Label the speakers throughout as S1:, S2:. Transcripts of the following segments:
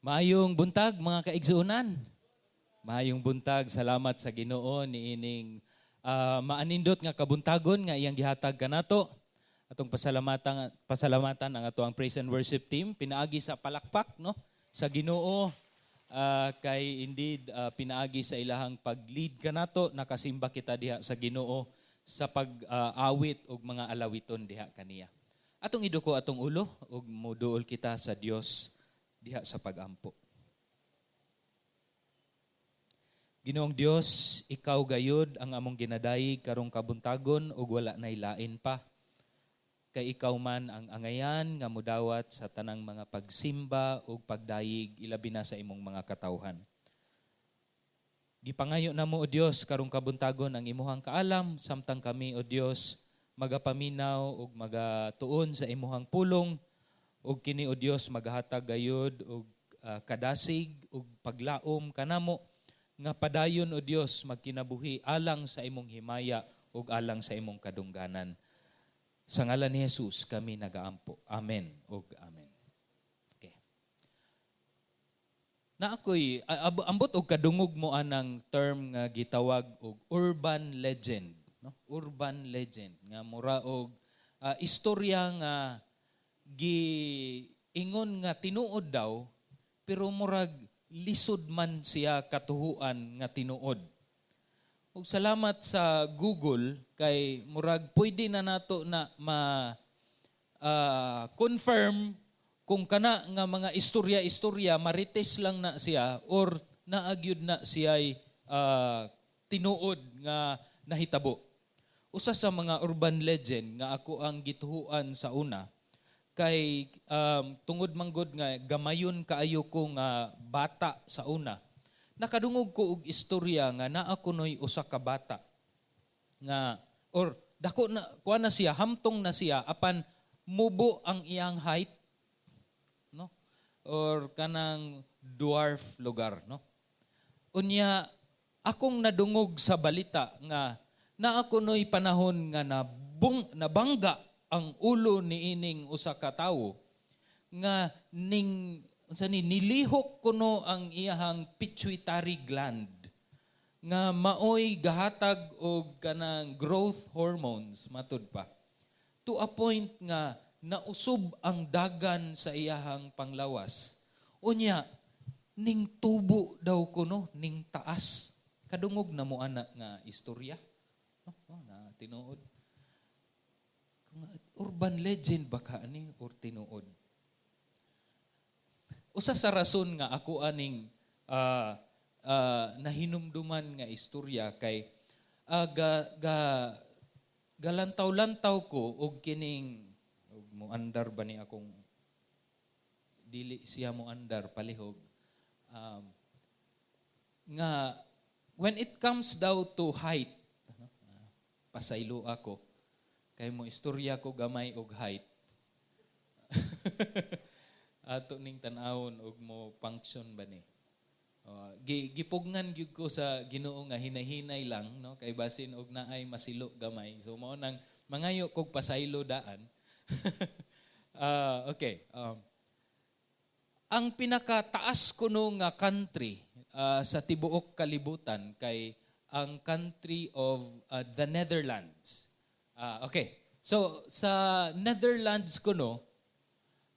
S1: Maayong buntag, mga kaigsuonan. Maayong buntag, salamat sa Ginoo niining maanindot nga kabuntagon nga iyang gihatag kanato. Atong pasalamatan pasalamatan ang atoang praise and worship team pinaagi sa palakpak, no, sa Ginoo, kay indeed pinaagi sa ilahang pag-lead kanato, nakasimba kita diha sa Ginoo sa pag-awit og mga alawiton diha kaniya. Atong iduko atong ulo ug moduol kita sa Dios diha sa pagampo. Ginoong Dios, ikaw gayud ang among ginadayeg karong kabuntagon ug wala nay lain pa. Kay ikaw man ang angayan nga mudawat sa tanang mga pagsimba ug pagdayeg, ilabi na sa imong mga katawhan. Gipangayo namo, O Dios, karong kabuntagon ang imuhang kaalam samtang kami, O Dios, magapaminaw ug magatuon sa imuhang pulong, ug kini, O Dios, magahatag gayud og kadasig ug paglaom kanamo nga padayon, O Dios, magkinabuhi alang sa imong himaya ug alang sa imong kadungganan. Sa ngalan ni Jesus kami nagaampo. Amen ug amen. Okay. Na ako'y ambot og kadungog mo anang term nga gitawag og urban legend, no? Urban legend nga mura og istorya nga giingon nga tinuod daw, pero murag lisod man siya katuhuan nga tinuod. Ug salamat sa Google kay murag pwede na nato na ma confirm kung kana nga mga istorya-istorya marites lang na siya or naa gyud na siya tinuod nga nahitabo. Usa sa mga urban legend nga ako ang gituhuan sa una kay tungod manggod nga gamayon kaayo ko nga bata sa una. Nakadungog ko og istorya nga naa kunoy usa ka bata nga or dako na kuan na siya, hamtong na siya, apan mubo ang iyang height, no, or kanang dwarf lugar, no. Unya akong nadungog sa balita nga naa kunoy panahon nga nabangga ang ulo niining usa ka tawo nga ning unsa ni, nilihok kuno ang iyahang pituitary gland nga maoy gahatag og kanang growth hormones, matud pa, to a point nga nausob ang dagan sa iyahang panglawas. Unya ning tubo daw kuno, ning taas. Kadungog na mo ana nga istorya, no? Oh, na tinuod. Kung urban legend ba ka ani or tinuod? Usa sa rason nga ako aning nahinumduman nga istorya kay ga, ga galantaw-lantaw ko og kining og moandar ba ni akong, dili siya mo andar palihog, nga when it comes daw to height, ano, pasaylo ako kay mo istorya ko gamay og height. Ato ning tan-awon og mo function ba ni. Gipugnan gyud ko sa Ginoo nga hinahinay lang, no, kay basin og naay masilo gamay. So mao nang mangayo kog pasaylo daan. Okay. Ang pinakataas kuno nga country sa tibuok kalibutan kay ang country of the Netherlands. Okay. So sa Netherlands kuno,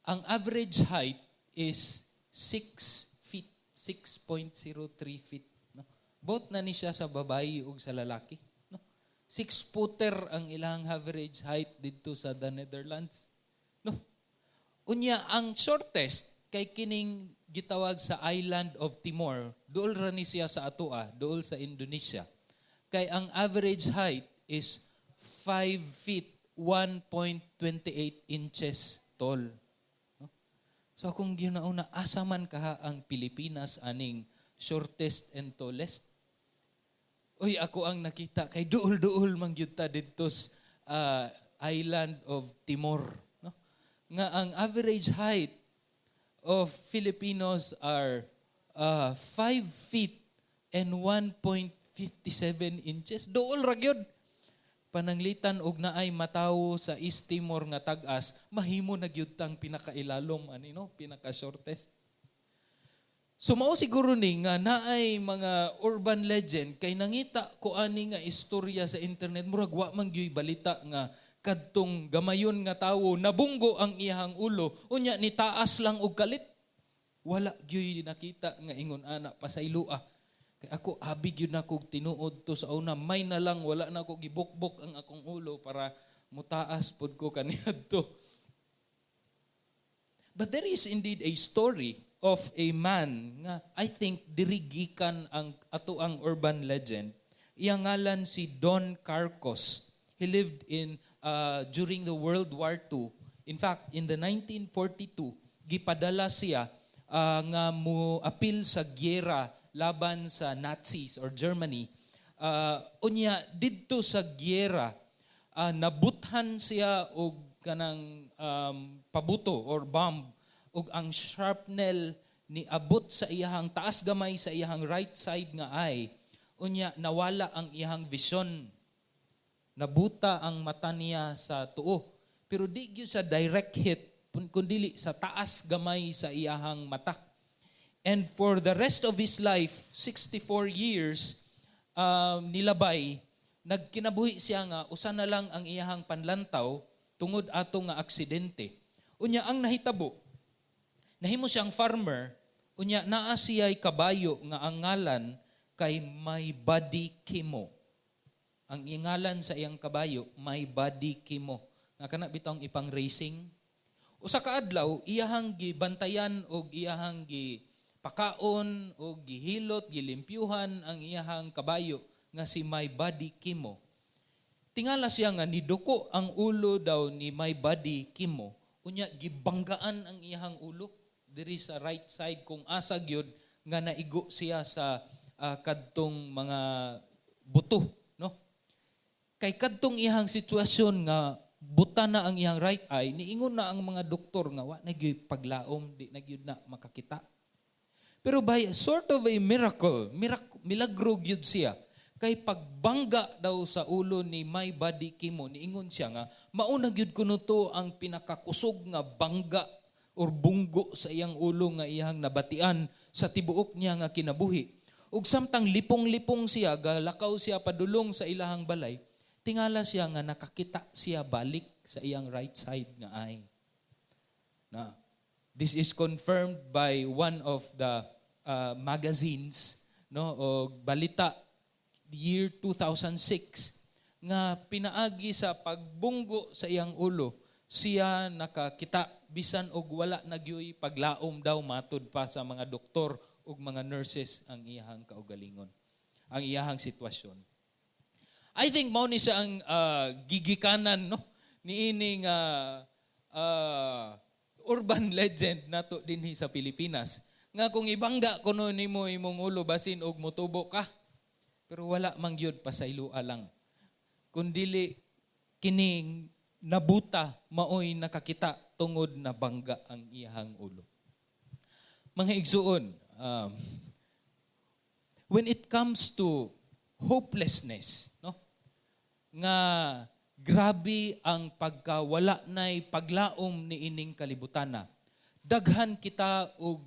S1: ang average height is 6 feet, 6.03 feet, no? Both na ni siya sa babae ug sa lalaki, no? 6 footer ang ilang average height didto sa the Netherlands, no? Unya ang shortest kay kining gitawag sa island of Timor, duol ra ni siya sa atoa, duol sa Indonesia. Kay ang average height is 5 feet 1.28 inches tall. No? So akong ginauna, asa man kaha ang Pilipinas aning shortest and tallest? Uy, ako ang nakita kay duol-duol man gyud ta didto sa island of Timor, no? Nga ang average height of Filipinos are 5 feet and 1.57 inches. Duol ra gyud. Pananglitan og naay matawo sa East Timor nga tag-as, mahimo na gyud tang pinakailalom ani, no, pinaka shortest. So mao siguro ni nga naay mga urban legend, kay nangita ko ani nga istorya sa internet, murag wa man gyuy balita nga kadtong gamayon nga tawo nabunggo ang iyang ulo, unya ni taas lang og kalit. Wala gyuy nakita nga ingon ana, pasayloa. Kay ako, abi gyud na kog tinuod to sa una. May na lang wala na ko gibukbok ang akong ulo para mutaas pod ko kaniadto. But there is indeed a story of a man nga I think diri gikan ang ato ang urban legend. Iyang ngalan si Don Karkos. He lived in during the World War II. In fact, in the 1942, gipadala siya nga mo apil sa gyera laban sa Nazis or Germany. Unya didto sa gyera, nabuthan siya og kanang pabuto or bomb, ug ang shrapnel ni abot sa iyahang taas gamay sa iyahang right side nga eye. Unya nawala ang iyahang vision, nabuta ang mata niya sa tuo, pero di gyud sa direct hit kundili sa taas gamay sa iyahang mata. And for the rest of his life, 64 years nilabay, nagkinabuhi siya nga usa na lang ang iyahang panlantaw tungod ato nga aksidente. Unya ang nahitabo, nahimo siyang farmer, unya naa siya'y kabayo nga ang ngalan kay My Buddy Kimo. Ang ingalan sa iyang kabayo, My Buddy Kimo. Nga kana bitong ipang racing. Usa ka adlaw, iyahang gibantayan og iyahang gipakaon og gihilot, gilimpyuhan ang iyahang kabayo nga si My Buddy Kimo. Tingala siya nga niduko ang ulo daw ni My Buddy Kimo. Unya gibanggaan ang iyahang ulo diri sa right side kung asa gyud nga naigo siya sa kadtong mga buto, no? Kay kadtong iyahang sitwasyon nga buta na ang iyang right eye, niingon na ang mga doktor nga wa na gyud paglaom, di na gyud na makakita. Pero by sort of a miracle, milagro gyud siya. Kay pagbangga daw sa ulo ni My Buddy Kimo, niingon siya nga, mauna gyud kuno to ang pinakakusog nga bangga or bunggo sa iyang ulo nga iyang nabatian sa tibuok niya nga kinabuhi. Ug samtang lipong-lipong siya, galakaw siya padulong sa ilahang balay, tingala siya nga nakakita siya balik sa iyang right side nga eye. Na, this is confirmed by one of the magazines, no, o balita year 2006 nga pinaagi sa pagbunggo sa iyang ulo siya nakakita bisan og wala na gyoy paglaom daw matud pa sa mga doktor ug mga nurses ang iyahang kaugalingon, ang iyahang sitwasyon. I think mao ni siya ang gigikanan, no, niining urban legend nato dinhi sa Pilipinas nga kung ibangga kuno nimo imong ulo, basin og motubo ka. Pero wala man gyud, pasayloa lang. Kun dili kining nabuta maoy nakakita tungod na bangga ang iyahang ulo. Mga igsuon, when it comes to hopelessness, no, nga grabe ang pagkawala nay paglaom ni ining kalibutana. Daghan kita og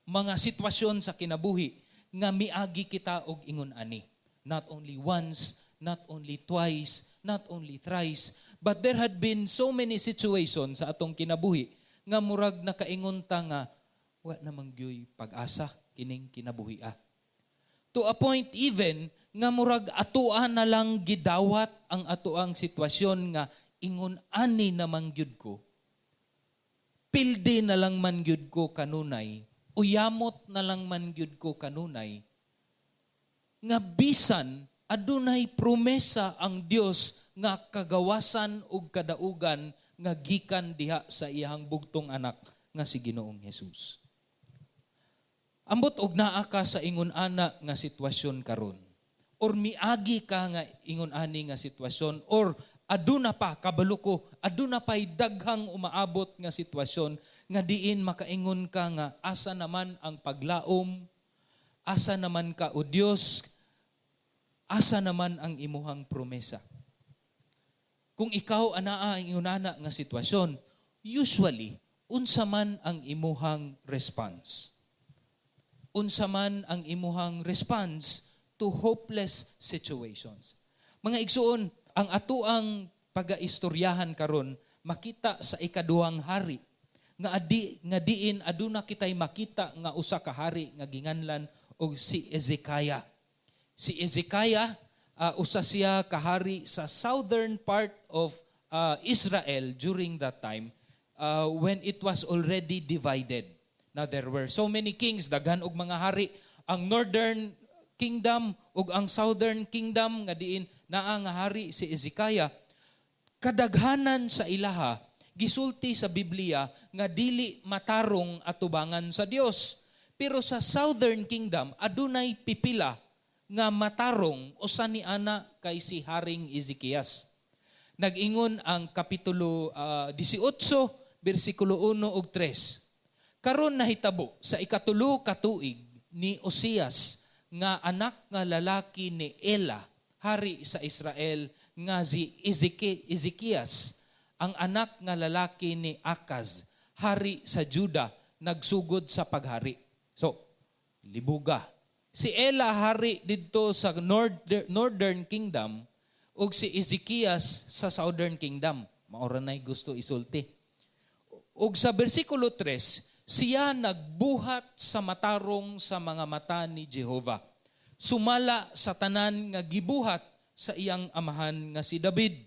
S1: mga sitwasyon sa kinabuhi nga miagi kita og ingon ani. Not only once, not only twice, not only thrice, but there had been so many situations sa atong kinabuhi nga murag nakaingon ta nga wa namang gyoy pag-asa kining kinabuhi ah. To a point even nga murag atoa na lang gidawat ang atoang sitwasyon nga ingon ani namang gyud ko. Pildi na lang man gyud ko kanunay, uyamot na lang man gyud ko kanunay, nga bisan adunay promesa ang Dios nga kagawasan ug kadaugan nga gikan diha sa iyang bugtong anak nga si Ginoong Hesus. Ambot og naa ka sa ingon ana nga sitwasyon karon, or miagi ka nga ingon ani nga sitwasyon, or aduna pa, kabalo ko aduna pa'y daghang umaabot nga sitwasyon nga diin makaingon ka nga asa naman ang paglaom, asa naman ka, o Dios, asa naman ang imuhang promesa? Kung ikaw anaa ang ingon ana nga sitwasyon, usually unsa man ang imuhang response? Unsa man ang imuhang response to hopeless situations? Mga igsuon, ang atuang pagaistoryahan karon makita sa ikaduhang Hari nga adi nga diin aduna kitay makita nga usa ka hari nga ginganlan og si Ezekiah. Si Ezekiah, usa siya ka hari sa southern part of Israel during that time when it was already divided. Now there were so many kings, daghan og mga hari. Ang northern kingdom ug ang southern kingdom nga diin naa nga hari si Ezekiah, kadaghanan sa ilaha gisulti sa Biblia nga dili matarong atubangan sa Dios. Pero sa southern kingdom adunay pipila nga matarong, usa ni ana kay si Haring Ezekias. Nag-ingon ang kapitulo 18 bersikulo 1 ug 3. Karon nahitabo sa ikatulo ka tuig ni Osias nga anak nga lalaki ni Ela, hari sa Israel, nga si Ezekias ang anak nga lalaki ni Akaz, hari sa Juda, nagsugod sa paghari. So, libuga. Si Ela hari didto sa northern kingdom ug si Ezekias sa southern kingdom. Mao ra nay gusto isulti. Ug sa bersikulo 3, siya nagbuhat sa matarong sa mga mata ni Jehova, sumala sa tanan nga gibuhat sa iyang amahan nga si David.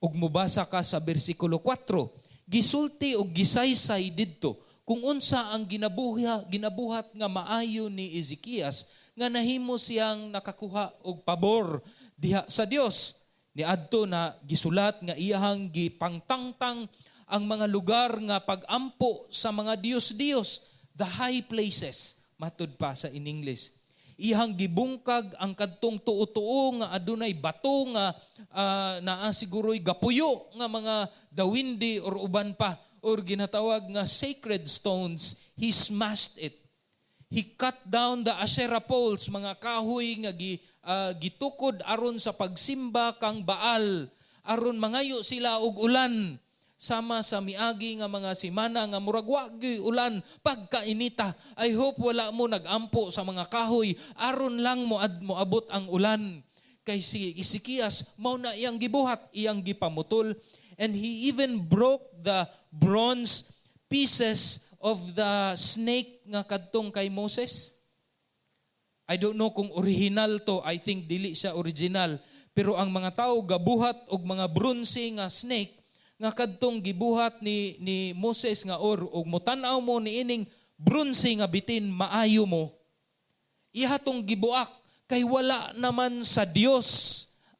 S1: Ug mubasa ka sa bersikulo 4, gisulti og gisaysay didto kung unsa ang ginabuhat nga maayo ni Ezekias nga nahimo siyang nakakuha og pabor diha sa Dios. Niadto na gisulat nga iyahang gipangtangtang ang mga lugar nga pagampo sa mga Diyos-Diyos, the high places, matud pa sa in English. Iyang gibungkag ang kadtong tuo-tuo nga adunay bato nga naa siguro'y gapuyo nga mga dawindi or uban pa or ginatawag nga sacred stones. He smashed it. He cut down the Asherah poles, mga kahoy nga gitukod aron sa pagsimba kang Baal, aron mangayo sila og ulan. Sama sa miagi nga mga simana nga murag wa gyuy ulan, pagkainita. I hope wala mo nagampo sa mga kahoy aron lang mo abot ang ulan. Kay si Ezekias mao na iyang gibuhat, iyang gipamutol, and he even broke the bronze pieces of the snake nga kadtong kay Moses. I don't know kung original to. I think dili siya original. Pero ang mga tao gabuhat og mga bronze nga snake nga kadtong gibuhat ni Moses nga or og motan-aw mo niining bronze nga bitin, maayo mo. Iha tong gibuak kay wala naman sa Dios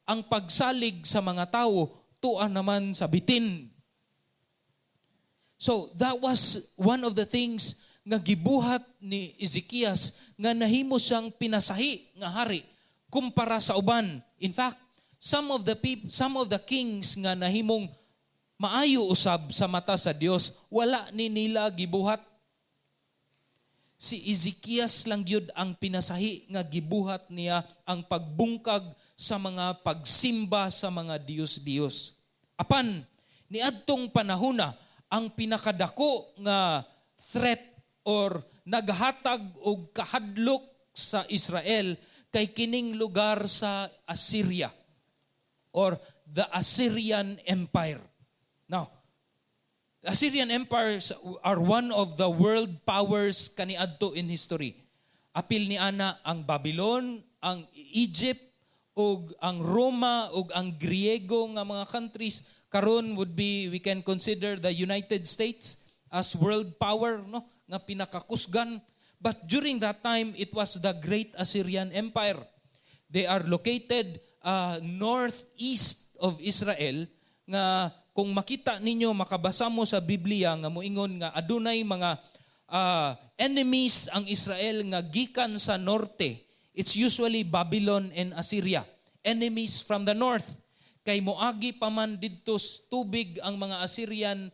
S1: ang pagsalig sa mga tao, tua naman sa bitin. So that was one of the things nga gibuhat ni Ezekias nga nahimo siyang pinasahi nga hari kumpara sa uban. In fact, some of the kings nga nahimong maayo usab sa mata sa Dios, wala ni nila gibuhat. Si Ezekias lang gyud ang pinasahi nga gibuhat niya ang pagbungkag sa mga pagsimba sa mga Diyos-Diyos. Apan niadtong panahona, ang pinakadako nga threat or naghatag og kahadlok sa Israel kay kining lugar sa Assyria or the Assyrian Empire. Now, the Assyrian Empires are one of the world powers kaniadto in history. Apil ni ana ang Babylon, ang Egypt, ug ang Roma ug ang Griego nga mga countries. Karon would be, we can consider the United States as world power, no, nga pinakakusgan, but during that time it was the Great Assyrian Empire. They are located northeast of Israel nga kung makita ninyo, makabasa mo sa Biblia nga moingon nga adunay mga enemies ang Israel nga gikan sa norte, it's usually Babylon and Assyria, enemies from the north, kay moagi pa man didto sa tubig ang mga Assyrian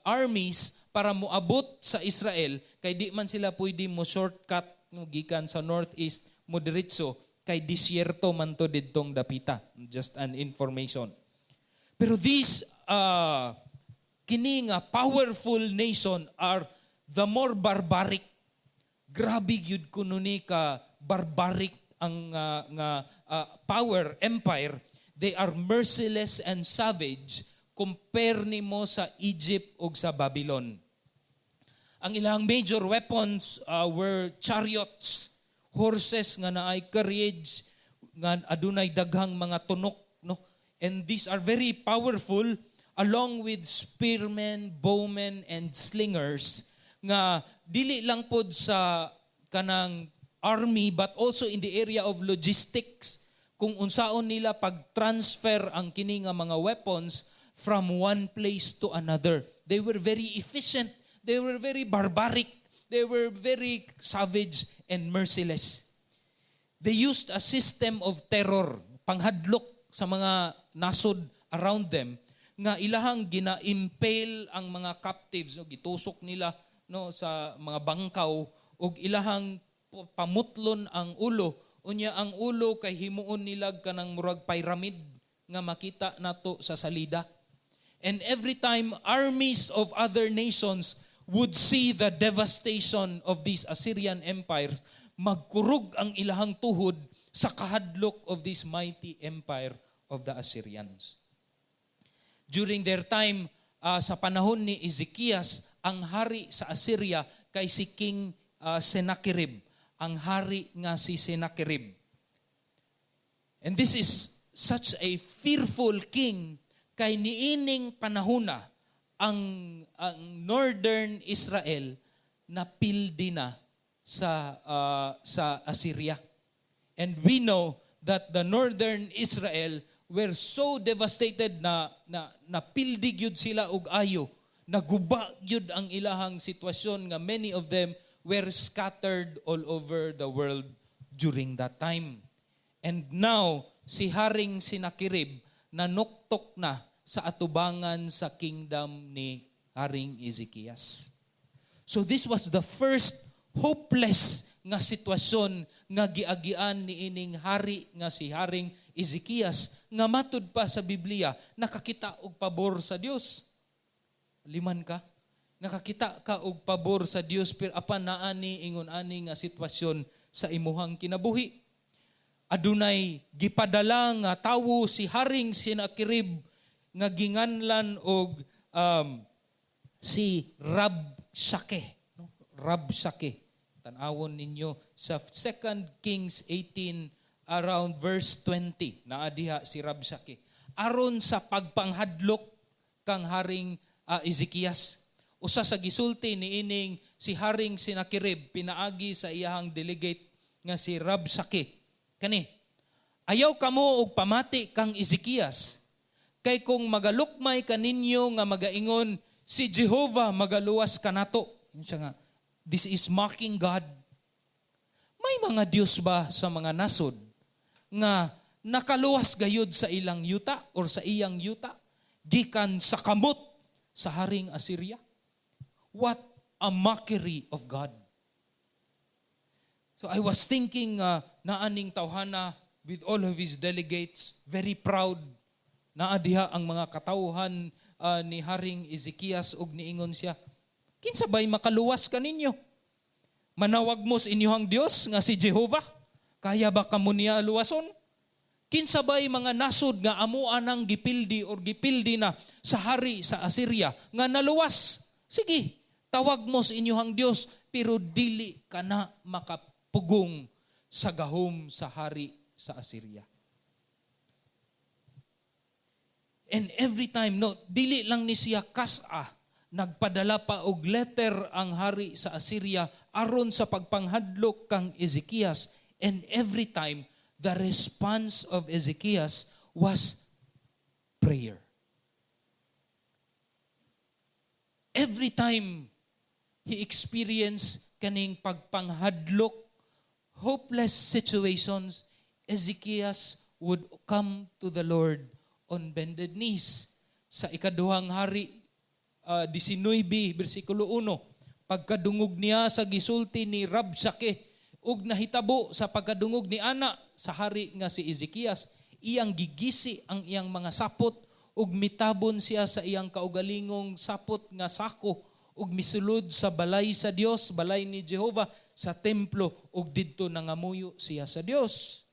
S1: armies para moabot sa Israel, kay di man sila pwede mo shortcut no, gikan sa northeast mo diretso, kay disyerto man to didtong dapita. Just an information. Pero these kini nga powerful nation are the more barbaric. Grabe gyud kuno ni ka barbaric ang nga power empire. They are merciless and savage compare nimo sa Egypt ug sa Babylon. Ang ilang major weapons were chariots, horses nga naay carriage nga adunay daghang mga tunok, no? And these are very powerful, along with spearmen, bowmen and slingers nga dili lang pod sa kanang army but also in the area of logistics, kung unsaon nila pag-transfer ang kini nga mga weapons from one place to another. They were very efficient. They were very barbaric. They were very savage and merciless. They used a system of terror, panghadlok sa mga nasod around them, nga ilahang gina-impale ang mga captives, no, gitusok nila, no, sa mga bangkaw ug ilahang pamutlon ang ulo. Unya ang ulo kay himuon nila kanang murag pyramid nga makita nato sa salida. And every time armies of other nations would see the devastation of these Assyrian empires, magkurog ang ilahang tuhod sa kahadlok of this mighty empire of the Assyrians. During their time, sa panahon ni Ezekias, ang hari sa Assyria kay si King Sennacherib. Ang hari nga si Sennacherib. And this is such a fearful king kay niining panahona ang northern Israel napildi na sa Assyria. And we know that the northern Israel were so devastated na napildi gyud sila og ayo. Naguba gyud ang ilahang sitwasyon nga many of them were scattered all over the world during that time. And now, si Haring Sennacherib nanuktok na sa atubangan sa kingdom ni Haring Ezekias. So this was the first hopeless nga sitwasyon nga giagian ni ining hari nga si Haring Ezekias nga matud pa sa Biblia nakakita og pabor sa Dios. Liman ka? Nakakita ka og pabor sa Dios pero apan naa ni ingon ani nga sitwasyon sa imuhang kinabuhi. Adunay gipadala nga tawo si Haring Sennacherib nga ginganlan og si Rabshakeh, no? Rabshakeh. Tan-awon ninyo sa 2 Kings 18 around verse 20, naa diha si Rabshakeh. Aron sa pagpanghadlok kang Haring Ezekias. Usa sa gisulti ni ining si Haring Sennacherib pinaagi sa iyahang delegate nga si Rabshakeh. Kani, "Ayaw kamo og pamati kang Ezekias, kay kung magalukmay kaninyo nga magaingon, 'Si Jehovah magaluwas kanato.'" Yun siya nga, this is mocking God. "May mga Diyos ba sa mga nasod nga nakaluwas gayud sa ilang yuta or sa iyang yuta gikan sa kamot sa haring Assyria?" What a mockery of God. So I was thinking naa ning tawhana with all of his delegates, very proud. Naa diha ang mga katawhan ni Haring Ezekias ug niingon siya, "Kinsa bay makaluwas kaninyo? Manawag mo sa inyong Dios nga si Jehovah? Kaya ba kamo niya luwason? Kinsa bay mga nasod nga amo anang gipildi or gipildi na sa hari sa Assyria nga naluwas? Sige, tawag mo sa inyong Dios, pero dili ka na makapugong sa gahom sa hari sa Assyria." And every time, no, dili lang ni siya kasa, nagpadala pa og letter ang hari sa Assyria aron sa pagpanghadlok kang Ezekias. And every time, the response of Ezekias was prayer. Every time he experienced kaning pagpanghadlok, hopeless situations, Ezekias would come to the Lord on bended knees. Sa Ikaduhang Hari 19, bersikulo 1, pagkadungog niya sa gisulti ni Rabshakeh ug nahitabo sa pagkadungog ni ana sa hari nga si Ezekias, iyang gigisi ang iyang mga sapot ug mitabon siya sa iyang kaugalingong sapot nga sako. Ug misulod sa balay sa Dios, balay ni Jehova, sa templo, ug didto nangamuyo siya sa Dios.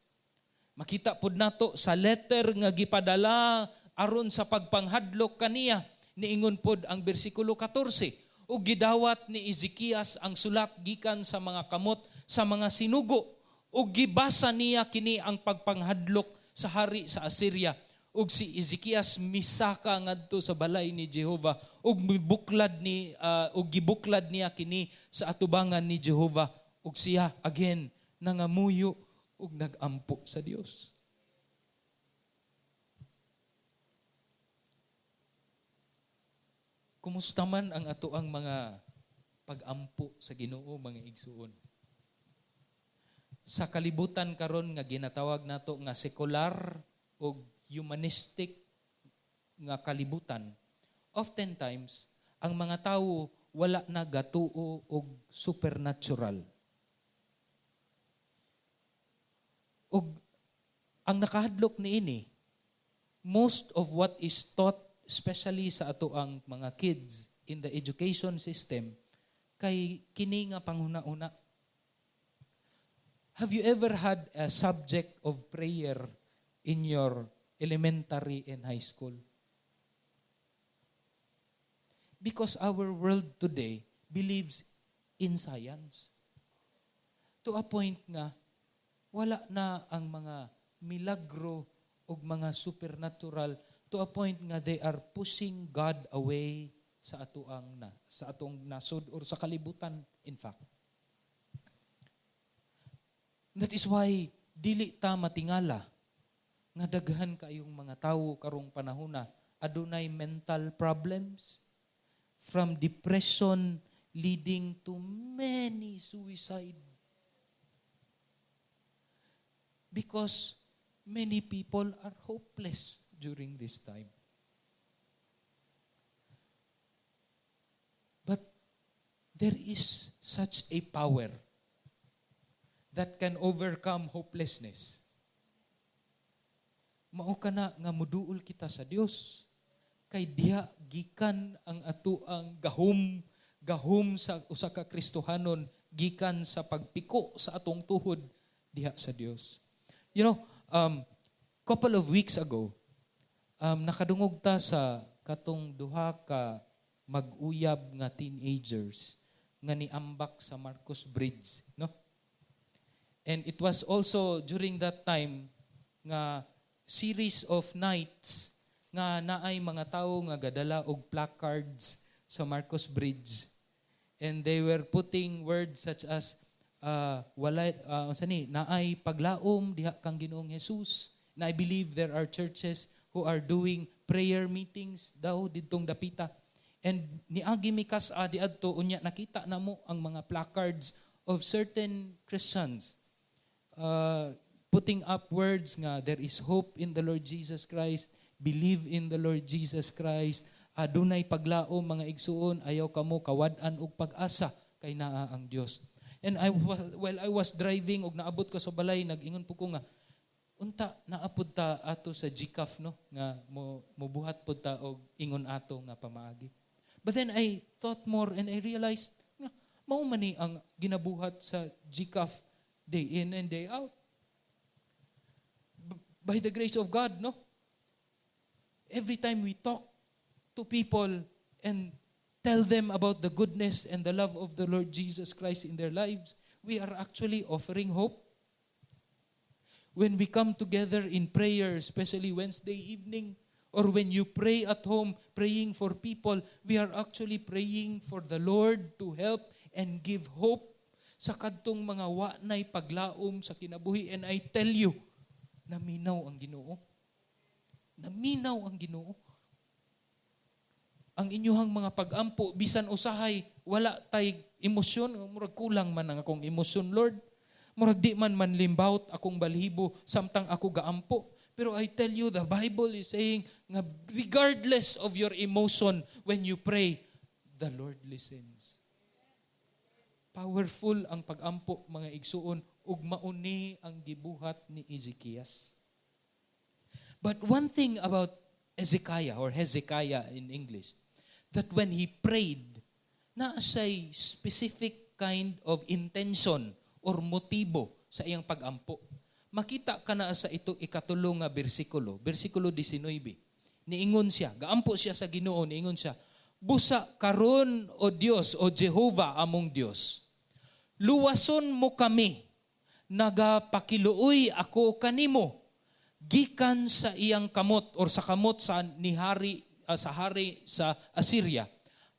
S1: Makita pud nato sa letter nga gipadala aron sa pagpanghadlok kaniya, niingon pod ang bersikulo 14, "Ug gidawat ni Ezekias ang sulat gikan sa mga kamot sa mga sinugo ug gibasa niya kini, ang pagpanghadlok sa hari sa Assyria. Ug si Ezekias misaka ngadto sa balay ni Jehova ug mibuklad ni ug gibuklad niya kini sa atubangan ni Jehova, ug siya again nangamuyo ug nagampo sa Dios." Kumusta man ang atoang mga pagampo sa Ginoo, mga igsuon? Sa kalibutan karon nga ginatawag nato nga sekular o humanistic nga kalibutan, oftentimes ang mga tawo wala na gatuo og supernatural. Ug ang nakahadlok niini, most of what is taught, especially sa atoang mga kids in the education system, kay kini nga panghuna-una. Have you ever had a subject of prayer in your elementary and high school? Because our world today believes in science. To a point nga, wala na ang mga milagro o mga supernatural, to a point nga they are pushing God away sa atong nasod or sa kalibutan, in fact. That is why dili ta matingala nga daghan kayong mga tawo karong panahona adunay mental problems, from depression leading to many suicide. Because many people are hopeless during this time. But there is such a power that can overcome hopelessness. Mao kana nga muduol kita sa Dios, kay diha gikan ang atoang gahom, gahom sa usa ka Kristohanon gikan sa pagpiko sa atong tuhod diha sa Dios. Couple of weeks ago, nakadungog ta sa katong duha ka mag-uyab nga teenagers nga niambak sa Marcos Bridge, no? And it was also during that time nga series of nights nga naay mga tawo nga gadala og placards sa Marcos Bridge. And they were putting words such as wala unsa ni, naay paglaom diha kang Ginoong Jesus. And I believe there are churches who are doing prayer meetings daw didtong dapita. And niagi mi kas-a diadto, unya nakita namo ang mga placards of certain Christians putting up words nga there is hope in the Lord Jesus Christ, believe in the Lord Jesus Christ, adunay paglaom, mga igsuon, ayaw kamo kawad-an og pag-asa kay naa ang Dios. And I while I was driving og naabot ko sa balay, nag-ingon po ko nga unta naapod ta ato sa GCAF, no, nga mo mobuhat pud ta og ingon ato nga pamaagi. But then I thought more and I realized nga mao man ni ang ginabuhat sa GCAF day in and day out. By the grace of God, no? Every time we talk to people and tell them about the goodness and the love of the Lord Jesus Christ in their lives, we are actually offering hope. When we come together in prayer, especially Wednesday evening, or when you pray at home, praying for people, we are actually praying for the Lord to help and give hope sa kadtong mga wa nay paglaom sa kinabuhi. And I tell you, naminaw ang Ginoo. Naminaw ang Ginoo. Ang inyuhang mga pag-ampo, bisan usahay, wala tay emosyon, murag kulang man ang akong emosyon, Lord. Murag di man manlimbawt akong balhibo samtang ako gaampo. Pero I tell you, the Bible is saying nga regardless of your emotion when you pray, the Lord listens. Powerful ang pag-ampo, mga igsuon, ug mauni ang gibuhat ni Ezekias. But one thing about Hezekiah, or Hezekiah in English, that when he prayed, Naa siya'y specific kind of intention or motibo sa iyang pagampo. Makita ka na sa ito ikatulo nga bersikulo, bersikulo 19. Niingon siya, gaampo siya sa Ginoo, niingon siya, "Busa karon, O Dios, O Jehovah among Dios, luwason mo kami, nagapakiluoy ako kanimo, gikan sa iyang kamot," or sa kamot sa ni hari sa hari sa Assyria,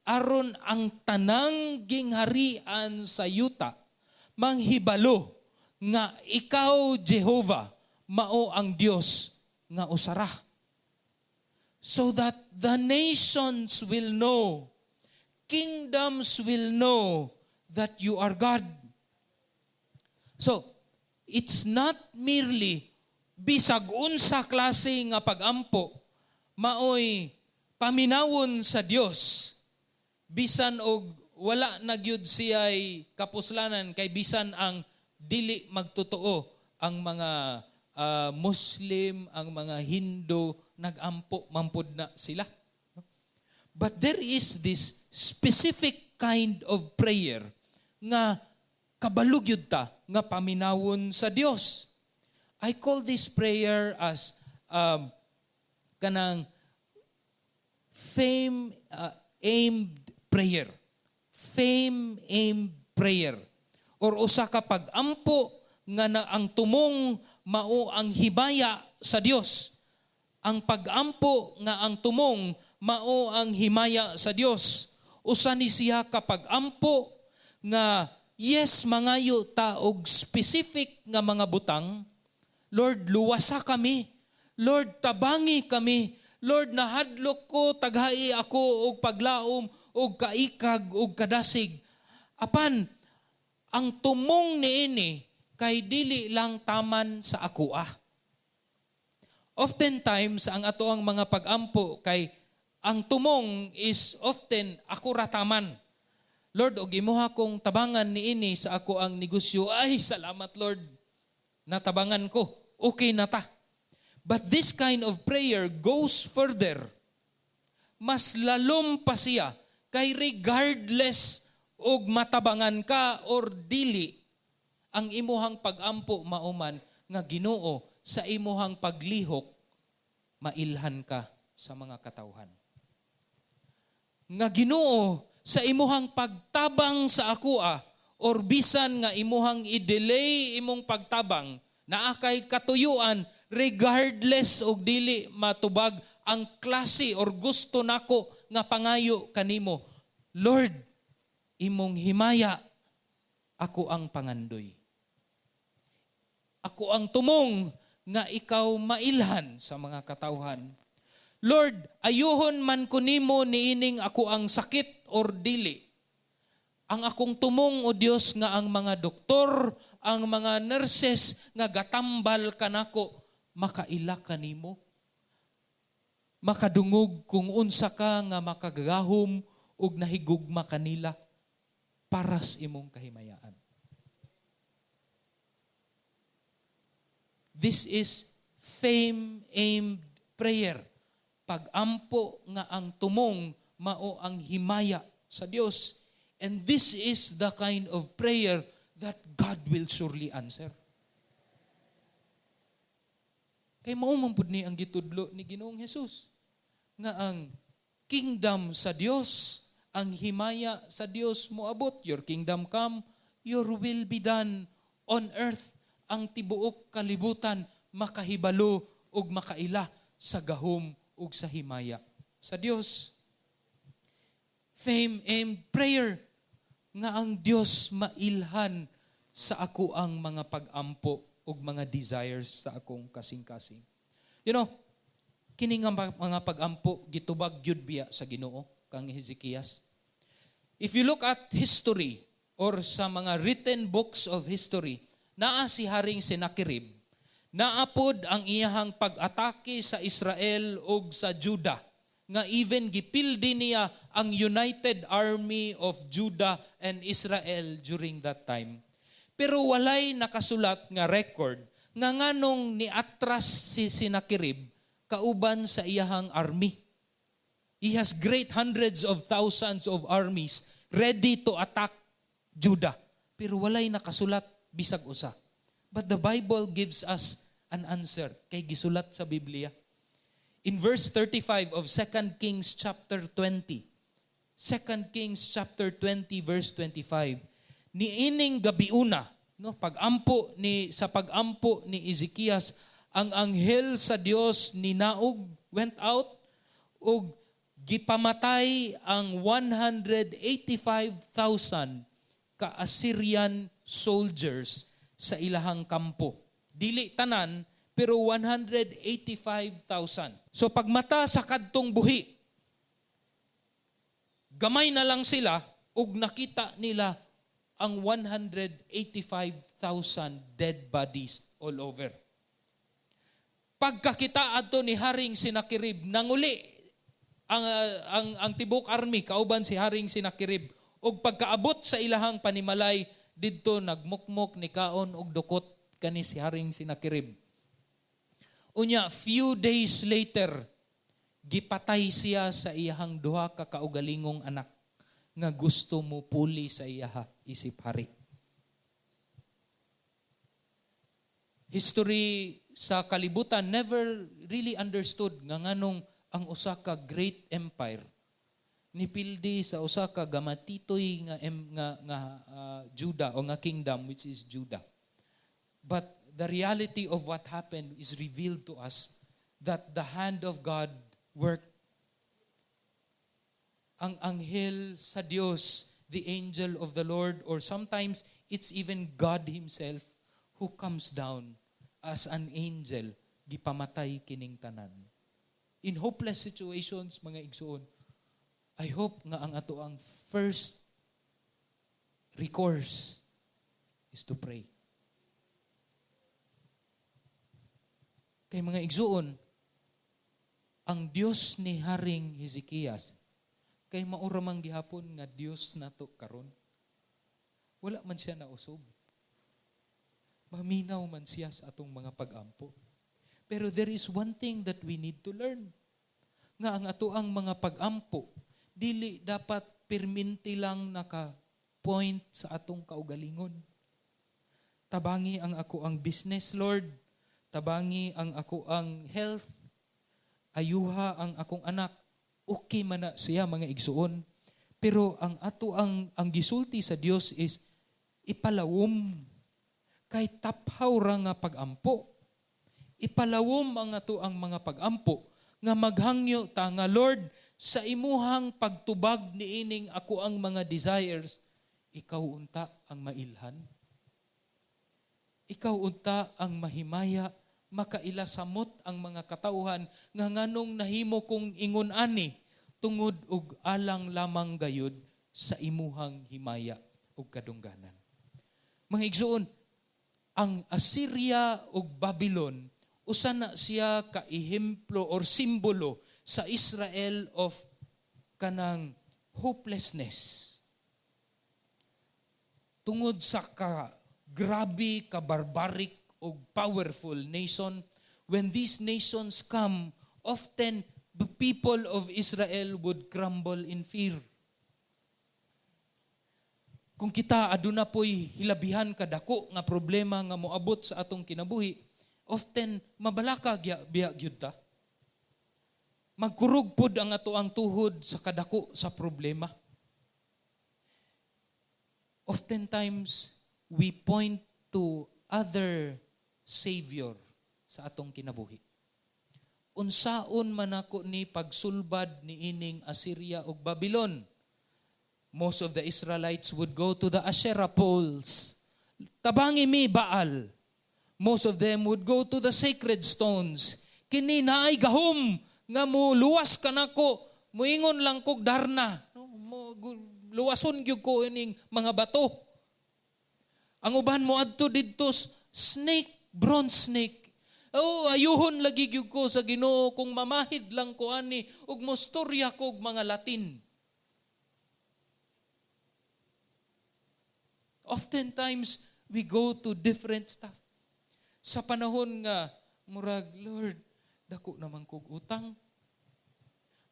S1: "aron ang tanang gingharian sa yuta manghibalo nga ikaw, Jehovah, mao ang Dios nga usara." So that the nations will know, kingdoms will know that you are God. So, it's not merely bisag unsa klase nga pagampo maoy paminawon sa Dios bisan og wala na gyud siya'y kapuslanan, kay bisan ang dili magtotoo, ang mga Muslim, ang mga Hindu, nagampo mampud na sila. But there is this specific kind of prayer nga kabalo gyud ta nga paminawon sa Dios. I call this prayer as kanang fame aimed prayer. Fame aimed prayer. Or usa ka pag-ampo nga na ang tumong mao ang himaya sa Dios. Ang pag-ampo nga ang tumong mao ang himaya sa Dios. Usa ni siya ka pag-ampo nga, yes, mangayo ta og specific nga mga butang. Lord, luwasa kami. Lord, tabangi kami. Lord, nahadlok ko, taghai ako og paglaom og kaikag og kadasig. Apan ang tumong niini kay dili lang taman sa akoa. Oftentimes ang ato ang mga pagampo kay ang tumong is often ako ra taman. Lord, og imuha kong tabangan niini sa ako ang negosyo. Ay, salamat, Lord. Natabangan ko. Okay na ta. But this kind of prayer goes further. Mas lalom pa siya kay regardless og matabangan ka or dili, ang imuhang pagampo mauman nga, Ginoo, sa imuhang paglihok, mailhan ka sa mga katawhan. Nga Ginoo, sa imuhang pagtabang sa akoa or bisan nga imuhang i-delay imong pagtabang, naa kay katuyuan, regardless og dili matubag ang klase or gusto nako nga pangayo kanimo. Lord, imong himaya ako ang pangandoy. Ako ang tumong nga ikaw mailhan sa mga katawhan. Lord, ayuhon man ko nimo niining ako ang sakit or dili. Ang akong tumong, O Dios, nga ang mga doktor, ang mga nurses nga gatambal kanako, makaila kanimo. Makadungog kung unsa ka nga makagagahom ug nahigugma kanila para sa imong kahimayaan. This is fame aimed prayer. Pagampo nga ang tumong mao ang himaya sa Dios. And this is the kind of prayer that God will surely answer. Kay mao man pud ni ang gitudlo ni Ginoong Hesus nga ang kingdom sa Dios, ang himaya sa Dios moabot, "Your kingdom come, your will be done on earth." Ang tibuok kalibutan makahibalo ug makaila sa gahom ug sa himaya sa Dios. Fame aimed prayer nga ang Dios mailhan sa ako ang mga pagampo ug mga desires sa akong kasing-kasing. Kini nga mga pagampo gitubag gyud biya sa Ginoo kang Hezekias? If you look at history or sa mga written books of history, naa si Haring Sennacherib, naapod ang iyahang pag-atake sa Israel ug sa Judah, nga even gipildi niya ang united army of Judah and Israel during that time. Pero walay nakasulat nga record nga nganong niatras si Sennacherib kauban sa iyahang army. He has great hundreds of thousands of armies. ready to attack Judah. Pero walay nakasulat bisag usa. But the Bible gives us an answer kay gisulat sa Biblia. In verse 35 of 2 Kings chapter 20, 2 Kings chapter 20 verse 25, niining gabiuna, no, pagampo ni sa pagampo ni Ezekias, ang anghel sa Dios ninaog, went out ug gipamatay ang 185,000 ka Assyrian soldiers sa ilahang kampo. Dili tanan, pero 185,000. So pagmata sa kadtong buhi, gamay na lang sila ug nakita nila ang 185,000 dead bodies all over. Pagkakita adto ni Haring Sennacherib, nanguli ang tibok army kauban si Haring Sennacherib ug pagkaabot sa ilahang panimalay didto, nagmukmok ni kaon og dukot kani si Haring Sennacherib. Unya, few days later, gipatay siya sa iyahang duha ka kaugalingong anak nga gusto mo puli sa iyaha isip hari. History sa kalibutan never really understood nga nganong ang usa ka great empire nipildi sa usa ka gamatitoy nga Judah o nga kingdom, which is Judah. But the reality of what happened is revealed to us that the hand of God worked. Ang anghel sa Dios, the angel of the Lord, or sometimes it's even God Himself who comes down as an angel, gipamatay kining tanan. In hopeless situations, mga igsoon, I hope nga ang ato ang first recourse is to pray. Kay mga igsoon, ang Dios ni Haring Hezekias kay maura man gihapon nga Dios nato karon. Wala man siya nausob. Maminaw man siya sa atong mga pag-ampo. Pero there is one thing that we need to learn. Nga ang ato ang mga pag-ampo, dili dapat pirminti lang naka-point sa atong kaugalingon. Tabangi ang ako ang business, Lord. Tabangi ang ako ang health. Ayuha ang akong anak. Okay man na siya, mga igsuon. Pero ang ato ang gisulti sa Dios is ipalawom kay taphaw ra nga pagampo. Ipalawom ang ato ang mga pagampo nga maghangyo ta nga, "Lord, sa imuhang pagtubag niining ako ang mga desires, ikaw unta ang mailhan. Ikaw unta ang mahimaya, makaila samot ang mga katawhan nga nganong nahimo kong ingon ani tungod og alang lamang gayud sa imuhang himaya ug kadungganan." Mga igsuon, ang Assyria ug Babylon usa na siya ka ehemplo or simbolo sa Israel of kanang hopelessness. Tungod sa ka grabe ka barbaric og powerful nation, when these nations come, often the people of Israel would crumble in fear. Kung kita aduna po'y hilabihan kadako nga problema nga moabot sa atong kinabuhi, often mabalaka biya gyud ta. Magkurog pod ang ato ang tuhod sa kadako sa problema. Oftentimes, we point to other savior sa atong kinabuhi. Unsaon man ako ni pagsulbad ni ining Assyria ug Babylon? Most of the Israelites would go to the Asherah poles. "Tabangi mi, Baal." Most of them would go to the sacred stones. "Kini naay gahom nga mo luwas kanako, muingon lang kog darna. No, mo, luwason gyud ko ining mga bato." Ang uban mo adto didto snake, bronze snake. "Oh, ayuhon lagi gyud ko sa Ginoo kung mamahid lang ko ani ug mostorya ko og mga Latin." Oftentimes, we go to different stuff. Sa panahon nga, murag, "Lord, dako naman kog utang.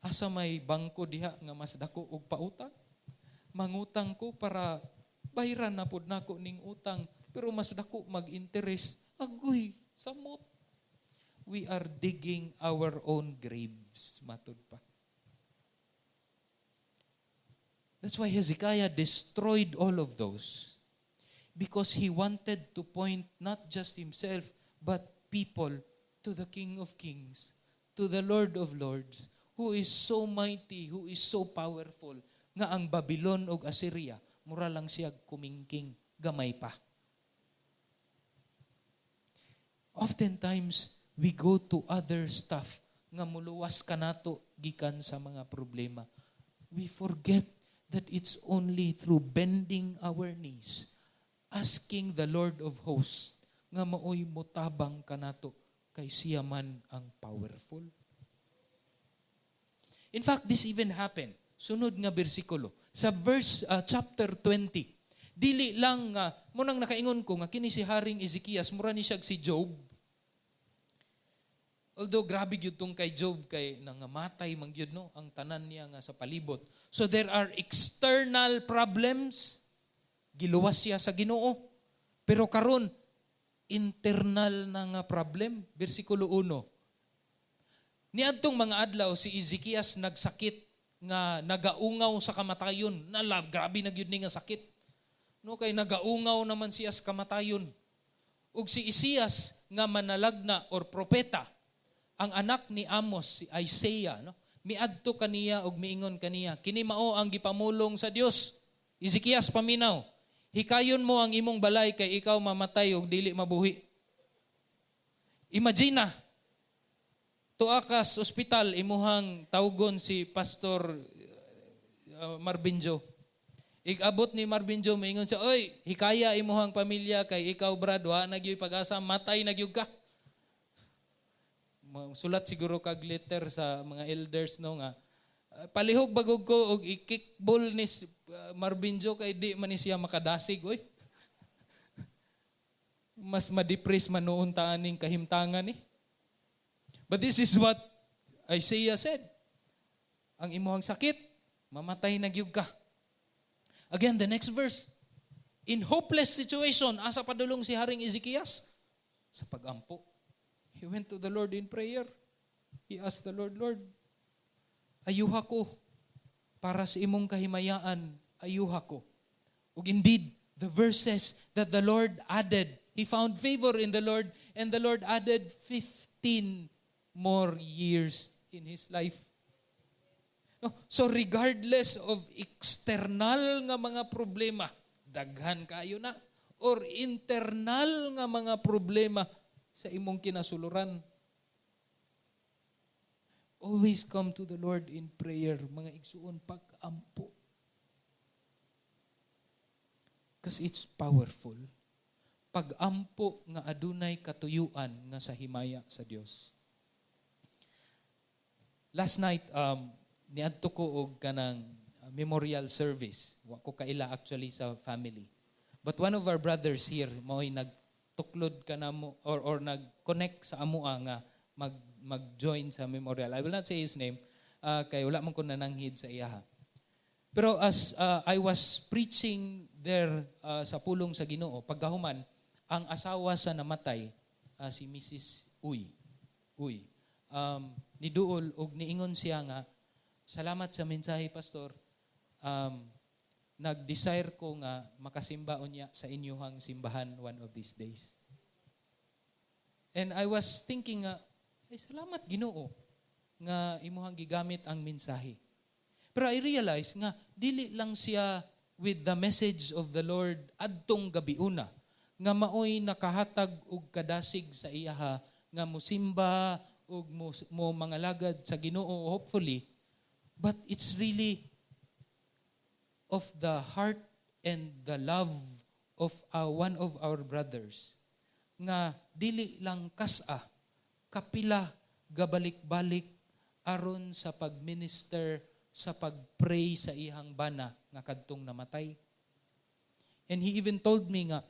S1: Asa may bangko diha nga mas dako og pautang? Mangutang ko para bayran na pud nako ning utang, pero mas dako mag-interest. Agoy, samot. We are digging our own graves, matud pa. That's why Hezekiah destroyed all of those, because he wanted to point not just himself, but people to the King of Kings, to the Lord of Lords, who is so mighty, who is so powerful, nga ang Babylon ug Assyria, mura lang siya kumingking, gamay pa. Oftentimes, we go to other stuff nga muluwas kanato gikan sa mga problema. We forget that it's only through bending our knees, asking the Lord of hosts, nga maoy mutabang kanato kay siya man ang powerful. In fact, this even happened. Sunod nga bersikulo. Sa verse chapter 20. Dili lang nga mo nang nakaingon ko nga kini si Haring Ezekias mura ni siya si Job. Although grabe gyud tong kay Job kay nangamatay man gyud, no, ang tanan niya nga sa palibot. So there are external problems, giluwas siya sa Ginoo. Pero karon internal na nga problem. Bersikulo 1. Niadtong mga adlaw, si Ezekias nagsakit nga nagaungaw sa kamatayon. Nala, grabe na gyud ni nga sakit. No, kay nagaungaw naman siya sa kamatayon. Ug si Isaias nga manalagna or propeta, ang anak ni Amos, si Isaiah, no, miadto kaniya ug miingon kaniya, "Kini mao ang gipamulong sa Dios. Ezekias, paminaw. Hikayon mo ang imong balay kay ikaw mamatay ug dili mabuhi." Imagine na, tuwa kas ospital, imuhang tawgon si Pastor Marvin Joe. Igabot ni Marvin Joe, maingon siya, "Oy, hikaya imuhang pamilya kay ikaw, Brad, wa na gyud pag-asa, matay na gyud ka." Sulat siguro kag letter sa mga elders, no, nga palihog bagog ko og i-kickball ni Marvin Joe kay di man ni siya makadasig, oy. Mas ma-depress man noon taaning kahimtangan ni. But this is what Isaiah said. Ang imuhang sakit, mamatay na gyud ka. Again, the next verse. In hopeless situation, asa padulong si Haring Ezekias? Sa pagampo. He went to the Lord in prayer. He asked the Lord, "Lord, ayuha ko para sa imong kahimayaan, ayuha ko." Ug indeed, the verses that the Lord added, he found favor in the Lord, and the Lord added 15 more years in his life. No? So regardless of external nga mga problema, daghan kayo na, or internal nga mga problema sa imong kinasuluran, always come to the Lord in prayer, mga igsuon, pag-ampo. Because it's powerful. Pag-ampo nga adunay katuyuan nga sa himaya sa Dios. Last night, niadto ko og kanang memorial service. Wa ko kaila actually sa family. But one of our brothers here, mao'y nagtuklod kanamo or nag-connect sa amoa nga mag-join sa memorial. I will not say his name kay wala man ko nananghid sa iyaha. Pero as I was preaching there sa pulong sa Ginoo, pagkahuman, ang asawa sa namatay, si Mrs. Uy, niduol og niingon siya nga, "Salamat sa mensahe, Pastor. Nag-desire ko nga makasimba unya sa inyuhang simbahan one of these days." And I was thinking nga, ay, salamat Ginoo nga imuhang gigamit ang mensahe. Pero I realized nga dili lang siya with the message of the Lord adtong gabiuna nga maoy nakahatag og kadasig sa iyaha nga musimba ug mo mga lagad sa Ginoo, hopefully, but it's really of the heart and the love of one of our brothers nga dili lang kas-a, kapila gabalik-balik aron sa pagminister, sa pagpray sa iyang bana nga kadtong namatay. And he even told me nga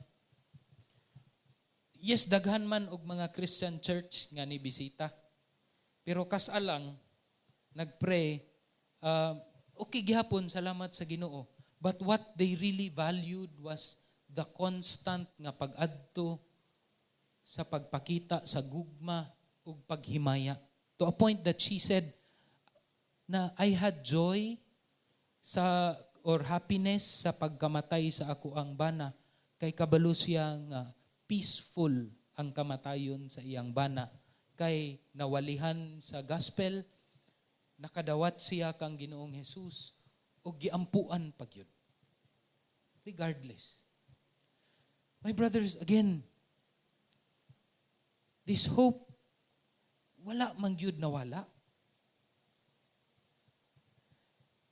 S1: yes, daghan man og mga Christian church nga ni bisita. Pero kas-a lang nagpray, okay gihapon, salamat sa Ginoo. But But what they really valued was the constant nga pag-adto sa pagpakita sa gugma ug paghimaya. To a point that she said na, "I had joy sa or happiness sa pagkamatay sa akoang bana," kay kabalo siya nga peaceful ang kamatayon sa iyang bana kay nawalihan sa gospel, nakadawat siya kang Ginoong Jesus ug giampuan pa gyud regardless. My brothers, again, this hope, wala man gyud nawala.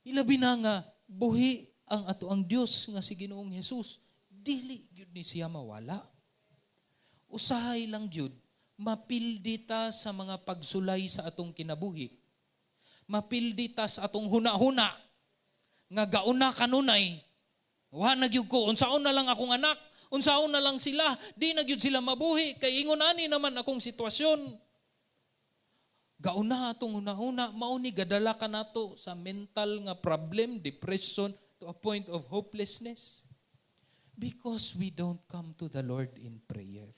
S1: Ilabi na nga buhi ang atoang Dios nga si Ginoong Jesus, dili gyud ni siya mawala. Usahay lang gyud mapildi ta sa mga pagsulay sa atong kinabuhi. Mapildi ta sa atong huna-huna nga gauna kanunay. Wa na gyud ko, unsaon na lang akong anak, unsaon na lang sila, di na gyud sila mabuhi kay ingon ani naman akong sitwasyon. Gauna atong huna-huna, mao ni gadala kanato sa mental nga problem, depression, to a point of hopelessness. Because we don't come to the Lord in prayer.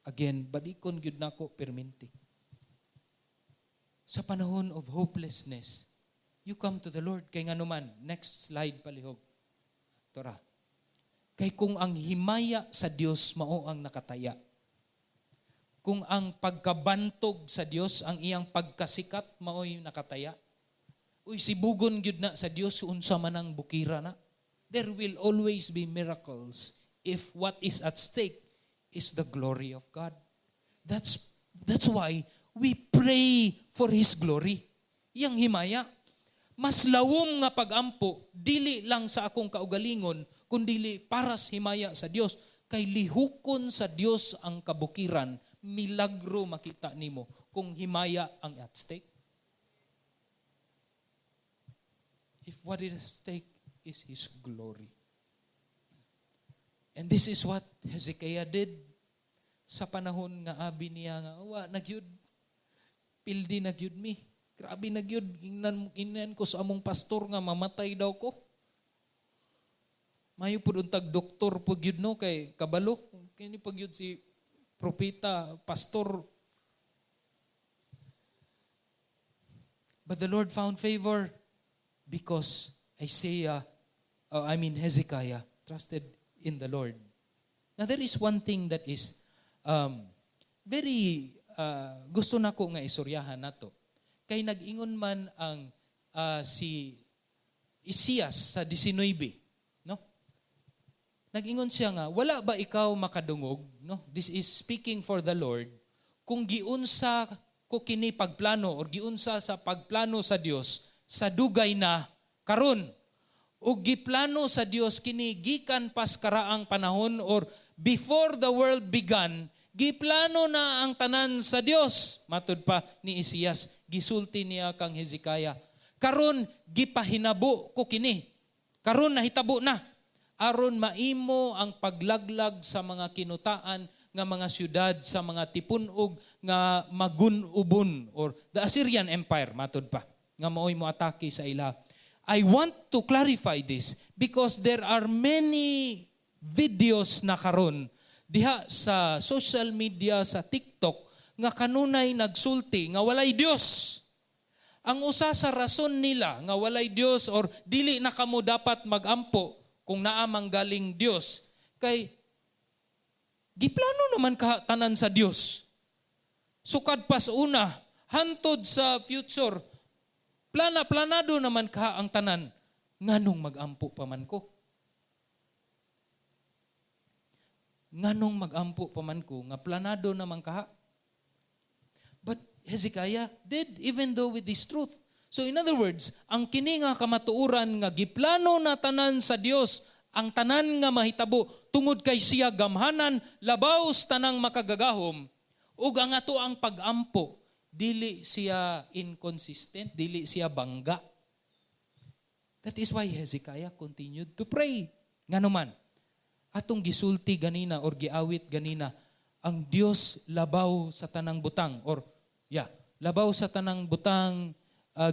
S1: Again, balikon gyud nako perminti. Sa panahon of hopelessness, you come to the Lord. Kay nganuman, next slide palihog. Tora. Kay kung ang himaya sa Dios mao ang nakataya, kung ang pagkabantog sa Dios, ang iyang pagkasikat mao'y nakataya, uy, sibugon gyud na sa Dios unsa man ang bukira na. There will always be miracles if what is at stake is the glory of God. That's why we pray for His glory. Iyang himaya. Mas lawom nga pagampo, dili lang sa akong kaugalingon, kundili para sa himaya sa Dios. Kay lihukon sa Dios ang kabukiran, milagro makita nimo kung himaya ang at stake. If what is at stake is His glory. And this is what Hezekiah did sa panahon nga abi niya nga, wa na gyud, pildi na gyud mi. Grabe na gyud, ingnan ko sa among pastor nga mamatay daw ko. Mayo pud untag doktor pud gyud, no, kay kabalo kini pag gyud si propeta, pastor. But the Lord found favor because Isaiah, I mean Hezekiah, trusted in the Lord. Now there is one thing that is very gusto nako nga istoryahan nato. Kay nag-ingon man ang si Isaias sa 19, no? Nag-ingon siya nga, wala ba ikaw makadungog, no? This is speaking for the Lord. Kung giunsa ko kini pagplano or giunsa sa pagplano sa Dios sa dugay na karon, ug giplano sa Dios kini gikan pas karaang panahon or before the world began, giplano na ang tanan sa Dios. Matud pa ni Isaias, gisulti niya kang Hezekiah, karon gipahinabo ko kini, karon nahitabo na, aron maimo ang paglaglag sa mga kinutaan nga mga syudad sa mga tipunog nga magunubon or the Assyrian Empire, matud pa nga maoy mo atake sa ila. I want to clarify this because there are many videos na karon diha sa social media, sa TikTok, nga kanunay nagsulti nga walay Dios. Ang usa sa rason nila nga walay Dios or dili na kamo dapat magampo kung naa mang galing Dios kay giplano naman ka tanan sa Dios. Sukad pas una hantod sa future, plana planado naman ka ang tanan, nganong magampo pa man ko? Nganong magampo pa man ko nga planado naman kaha? But Hezekiah did, even though with this truth. So in other words, ang kini nga kamatuoran nga giplano na tanan sa Dios, ang tanan nga mahitabo tungod kay siya gamhanan labaw sa tanang makagagahom, ug ang ato ang pagampo dili siya inconsistent, dili siya bangga. That is why Hezekiah continued to pray. Nganuman, atong gisulti ganina or giawit ganina, ang Dios labaw sa tanang butang or yeah, labaw sa tanang butang,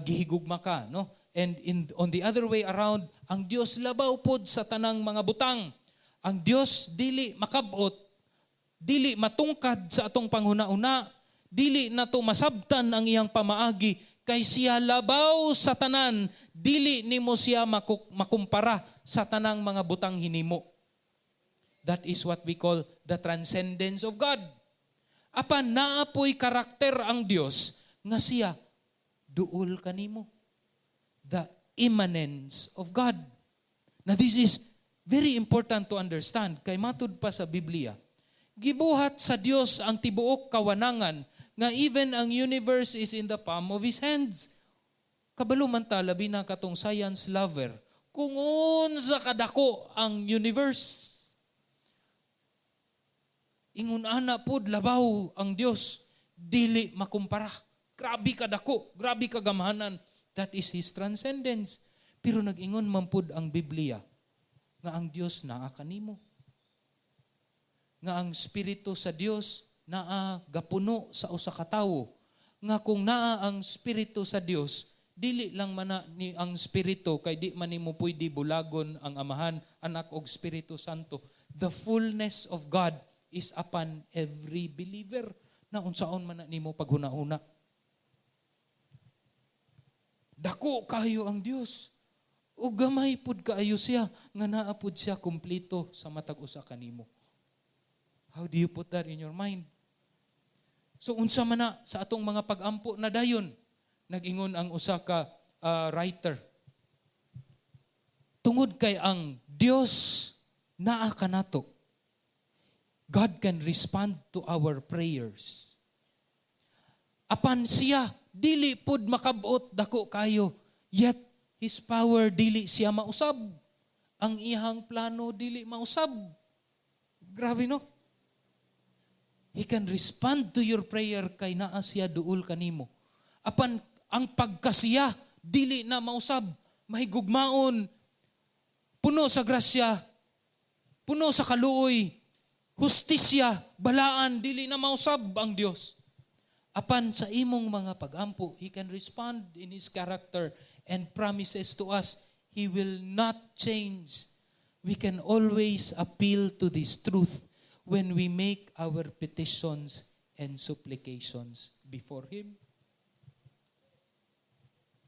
S1: gihigugma ka, no? And on the other way around, ang Dios labaw pod sa tanang mga butang. Ang Dios dili makabot, dili matungkad sa atong panghuna-una, dili nato masabtan ang iyang pamaagi kay siya labaw sa tanan, dili nimo siya makumpara sa tanang mga butang hinimo. That is what we call the transcendence of God. Apan naa poy karakter ang Dios nga siya duol kanimo. The immanence of God. Now, this is very important to understand kay matud pa sa Biblia, gibuhat sa Dios ang tibuok kawanangan nga even ang universe is in the palm of His hands. Kabalo man ta, labi na katong science lover, kung unsa kadako ang universe. Ingon ana pod labaw ang Dios, dili makumpara. Grabe kadako, grabe kagamhanan. That is His transcendence. Pero nag-ingon man pud ang Biblia nga ang Dios naa kanimo. Nga ang Espiritu sa Dios naa gapuno sa usa ka tawo. Nga kung naa ang Espiritu sa Dios, dili lang man na ni ang Espiritu kay di man nimo pwede bulagon ang Amahan, Anak ug Espiritu Santo. The fullness of God is upon every believer. Na unsaon man na nimo paghuna-huna. Dako kayo ang Dios. O gamay pud kaayo siya nga naa pud siya kumpleto sa matag usa kanimo. How do you put that in your mind? So unsa man na sa atong mga pagampo na dayon? Nag-ingon ang usa ka writer. Tungod kay ang Dios naa kanato, God can respond to our prayers. Apan siya dili pud makabot, dako kayo. Yet His power, dili siya mausab. Ang iyang plano dili mausab. Grabe, no? He can respond to your prayer kay naa siya duol kanimo. Apan ang pagkasiya dili na mausab, mahigugmaon, puno sa grasya, puno sa kaluoy, hustisya, balaan, dili na mausab ang Dios. Apan sa imong mga pagampo, He can respond in His character and promises to us He will not change. We can always appeal to this truth when we make our petitions and supplications before Him.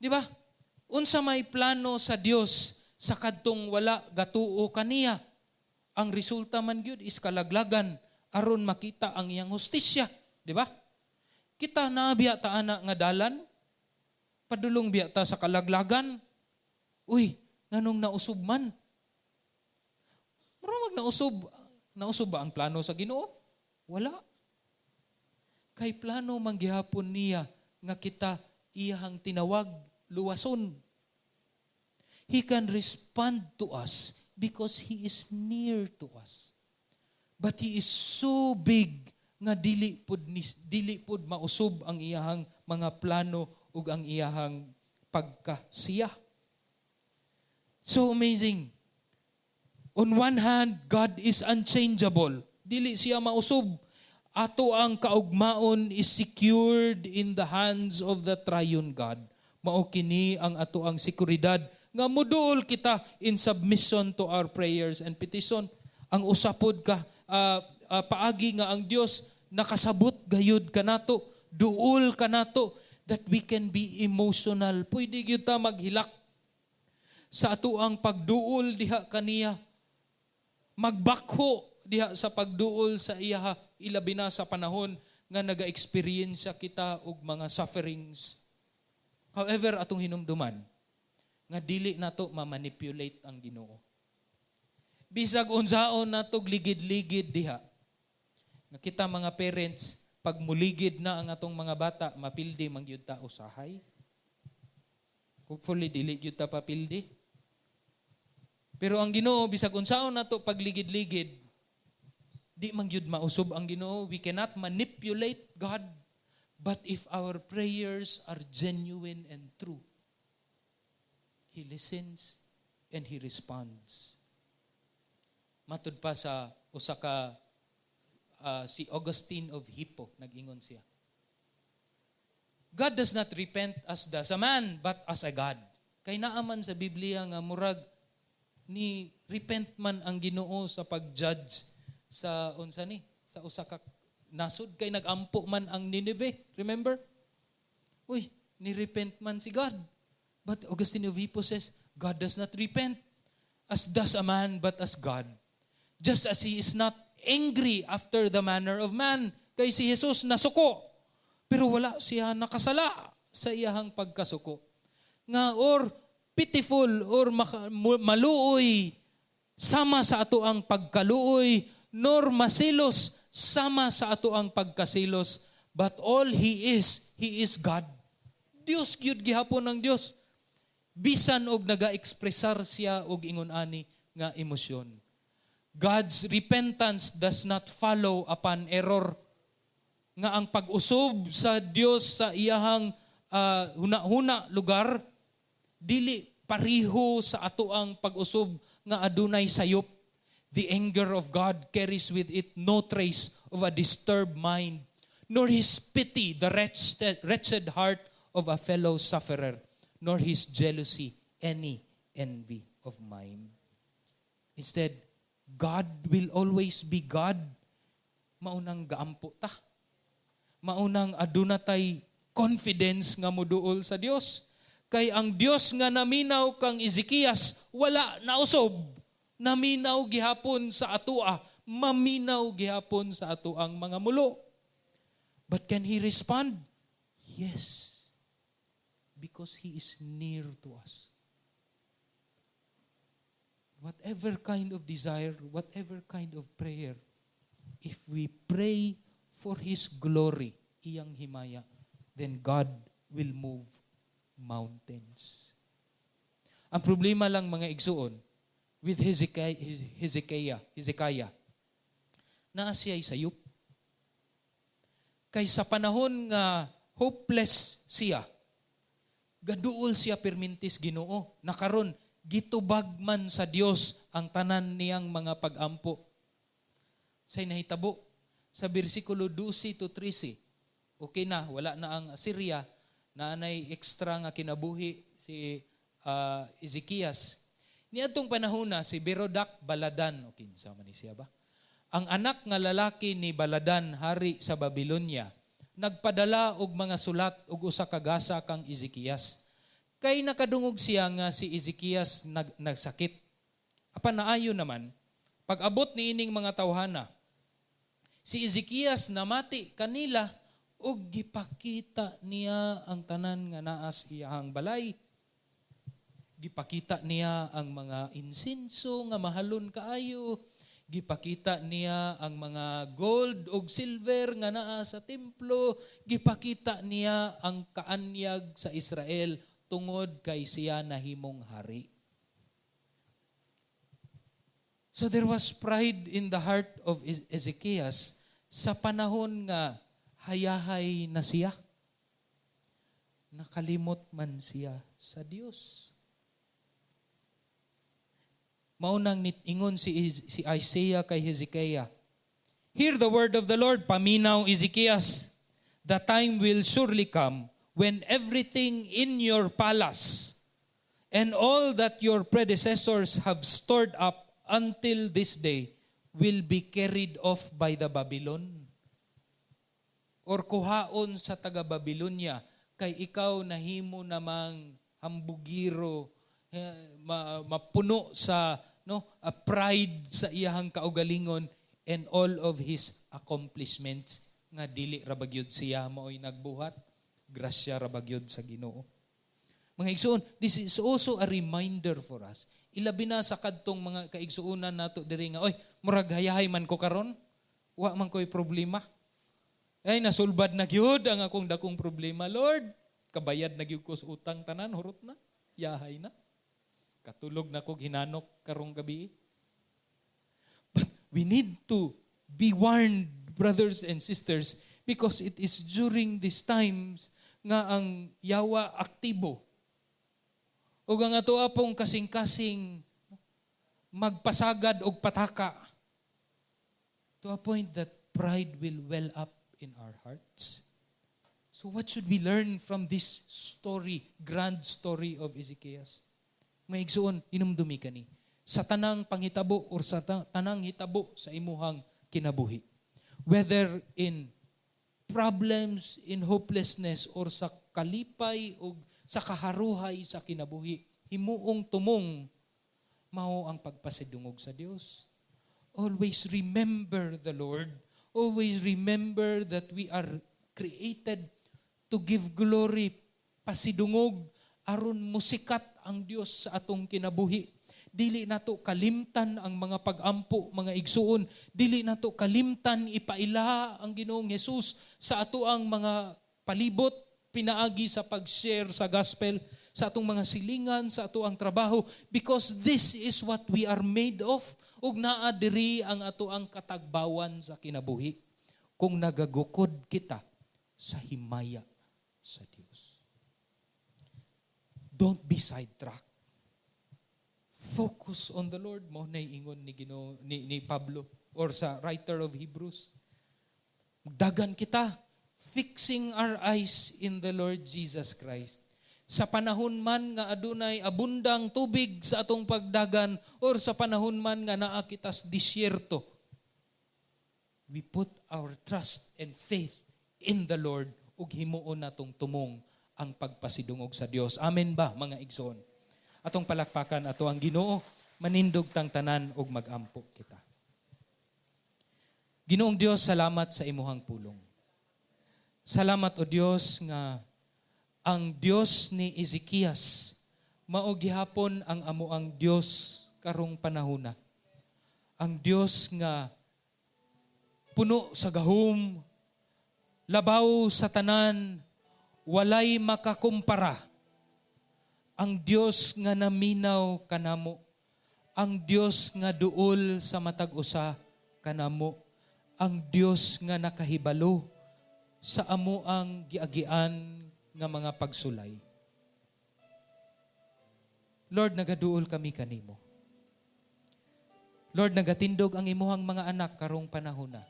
S1: Di ba? Unsa may plano sa Dios sa kadtong wala gatuo kaniya? Ang resulta man gyud is kalaglagan aron makita ang iyang hustisya, di ba? Kita naa biya ta ana nga dalan, padulong biya ta sa kalaglagan. Uy, nganong nausob man? Murag nausob, nausob ba ang plano sa Ginoo? Wala. Kay plano man gihapon niya nga kita iyahang tinawag, luwason. He can respond to us because He is near to us. But He is so big nga dili pud mausob ang iyahang mga plano ug ang iyahang pagkasiya. So amazing. On one hand, God is unchangeable. Dili siya mausob. Ato ang kaugmaon is secured in the hands of the triune God. Mao kini ang ato ang sekuridad nga muduol kita in submission to our prayers and petition. Ang usa pod ka paagi nga ang Dios nakasabot gayud kanato, duol kanato, that we can be emotional. Pwede gyud ta maghilak sa ato ang pagduol diha kaniya. Magbakho diha sa pagduol sa iyaha, ilabi na sa panahon nga naga-experience kita og mga sufferings. However, atong hinumduman nga dili nato ma-manipulate ang Ginoo. Bisag unsaon nato ligid-ligid diha. Nga kita mga parents, pag muligid na ang atong mga bata, mapildi man gyud ta usahay. Hopefully dili gyud ta papildi. Pero ang Ginoo, bisag unsaon nato pagligid-ligid, di man gyud mausob ang Ginoo. We cannot manipulate God. But if our prayers are genuine and true, He listens and He responds. Matud pa sa usa ka si Augustine of Hippo, nag-ingon siya, "God does not repent as does a man, but as a God." Kay naa man sa Biblia nga murag ni repent man ang Ginoo sa pag-judge sa unsa ni, sa usa ka nasod, kay nagampo man ang Nineveh, remember? Uy, ni repent man si God. But Augustine of Hippo says, God does not repent as does a man, but as God. Just as He is not angry after the manner of man. Kay si Jesus nasuko, pero wala siya nakasala sa iyahang pagkasuko. Nga or pitiful or maluoy sama sa ato ang pagkaluoy, nor masilos sama sa ato ang pagkasilos, but all He is, He is God. Dios gyud gihapon ng Dios bisan og naga-ekspresar siya og ingon ani nga emosyon. God's repentance does not follow upon error. Nga ang pag-usob sa Dios sa iyahang huna-huna lugar dili pariho sa ato ang pag-usob nga adunay sayop. The anger of God carries with it no trace of a disturbed mind, nor His pity the wretched heart of a fellow sufferer, nor His jealousy any envy of mind. Instead, God will always be God. Maunang gaampo ta. Maunang aduna tay confidence nga muduol sa Dios. Kay ang Dios nga naminaw kang Ezekias, wala nausob. Naminaw gihapon sa atua, maminaw gihapon sa atoang mga mulo. But can He respond? Yes. Because He is near to us. Whatever kind of desire, whatever kind of prayer, if we pray for His glory, iyang himaya, then God will move mountains. Ang problema lang, mga igsuon, with Hezekiah, naa siya'y sayop. Kay sa panahon nga hopeless siya, gaduol siya permintis Ginoo. Nakaron, gitubag man sa Dios ang tanan niyang mga pagampo. Say nahitabo sa bersikulo 12 to 13. Okay na, wala na ang Assyria, naanay extra nga kinabuhi si Ezekias. Niadtong panahon na si Berodac Baladan, o kinsa man ni siya ba? Ang anak nga lalaki ni Baladan, hari sa Babylonia, nagpadala og mga sulat og usa ka gasa kang Ezekias. Kay nakadungog siya nga si Ezekias nagsakit. Apan naayo naman, pag-abot ni ining mga tawhana, si Ezekias namati kanila ug gipakita niya ang tanan nga naa sa iyahang balay. Gipakita niya ang mga insenso nga mahalon kaayo. Gipakita niya ang mga gold ug silver nga naa sa templo. Gipakita niya ang kaanyag sa Israel tungod kay siya nahimong hari. So there was pride in the heart of Ezekias sa panahon nga hayahay na siya. Nakalimot man siya sa Dios. Maunang ingon si Isaiah kay Hezekiah, "Hear the word of the Lord, paminaw Ezekias. The time will surely come when everything in your palace and all that your predecessors have stored up until this day will be carried off by the Babylon." Or kuhaon sa taga Babylonia, kay ikaw nahimo namang hambugiro, mapuno sa, no, a pride sa iyahang kaugalingon and all of his accomplishments nga dili ra ba gyud siya maoy nagbuhat, grasya ra ba gyud sa Ginoo. Mga igsuon, this is also a reminder for us, ilabi na sa kadtong mga kaigsuonan nato diri nga, "Oy, murag hayahay man ko karon, wa man ko'y problema, ay, nasulbad na gyud ang akong dakong problema, Lord, kabayad na gyud ko sa utang tanan, hurot na, yahay na. Katulog na kog hinanok karong gabi." But we need to be warned, brothers and sisters, because it is during these times nga ang yawa aktibo. Ug ang ato apong kasing-kasing magpasagad og pataka to a point that pride will well up in our hearts. So what should we learn from this story, grand story of Ezekias? Mga igsuon, hinumdumi kani. Sa tanang panghitabo or sa tanang hitabo sa imuhang kinabuhi. Whether in problems, in hopelessness, or sa kalipay o sa kaharuhay sa kinabuhi, himuong tumong mao ang pagpasidungog sa Dios. Always remember the Lord. Always remember that we are created to give glory, pasidungog, aron musikat ang Dios sa atong kinabuhi. Dili nato kalimtan ang mga pag-ampo, mga igsuon. Dili nato kalimtan ipaila ang Ginoong Hesus sa ato ang mga palibot, pinaagi sa pag-share sa gospel, sa atong mga silingan, sa ato ang trabaho, because this is what we are made of. Ug naa diri ang ato ang katagbawan sa kinabuhi kung nagagukod kita sa himaya sa Dios. Don't be sidetracked. Focus on the Lord, mao na ingon ni Ginoo ni Pablo or sa writer of Hebrews. Dagan kita, fixing our eyes in the Lord Jesus Christ. Sa panahon man nga adunay abundang tubig sa atong pagdagan or sa panahon man nga naa kitas disyerto, we put our trust and faith in the Lord ug himuon natong tumong ang pagpasidungog sa Dios. Amen ba, mga igsoon? Atong palakpakan ato ang Ginoo, manindog tang tanan ug magampo kita. Ginoong Dios, salamat sa imuhang pulong. Salamat, o Dios, nga ang Dios ni Ezekias mao gihapon ang amoang Dios karong panahona. Ang Dios nga puno sa gahom, labaw sa tanan, walay makakumpara. Ang Dios nga naminaw kanamo, ang Dios nga duol sa matag usa kanamo, ang Dios nga nakahibalo sa amo ang giagian nga mga pagsulay. Lord, nagaduol kami kanimo. Lord, nagatindog ang imuhang mga anak karong panahon na.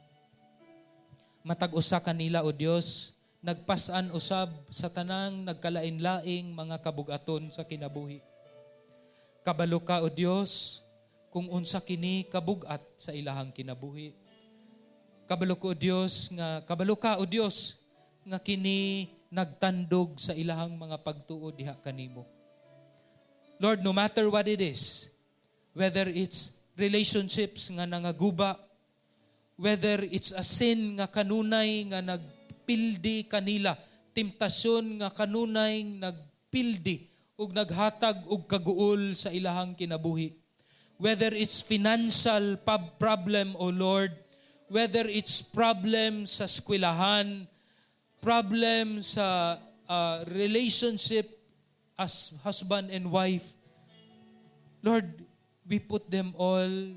S1: Matag usa kanila, O Dios, nagpasan usab sa tanang nagkalain-laing mga kabugaton sa kinabuhi. Kabalo ka, O Dios, kung unsa kini kabugat sa ilahang kinabuhi. Kabalo ko, O Dios, nga kabalo ka, O Dios, nga kini nagtandog sa ilahang mga pagtuo diha kanimo. Lord, no matter what it is, whether it's relationships nga nangaguba, whether it's a sin nga kanunay nga nagpildi kanila, temptasyon nga kanunay nagpildi ug naghatag og kaguol sa ilahang kinabuhi. Whether it's financial problem, O Lord, whether it's problem sa eskwelahan, problem sa relationship as husband and wife, Lord, we put them all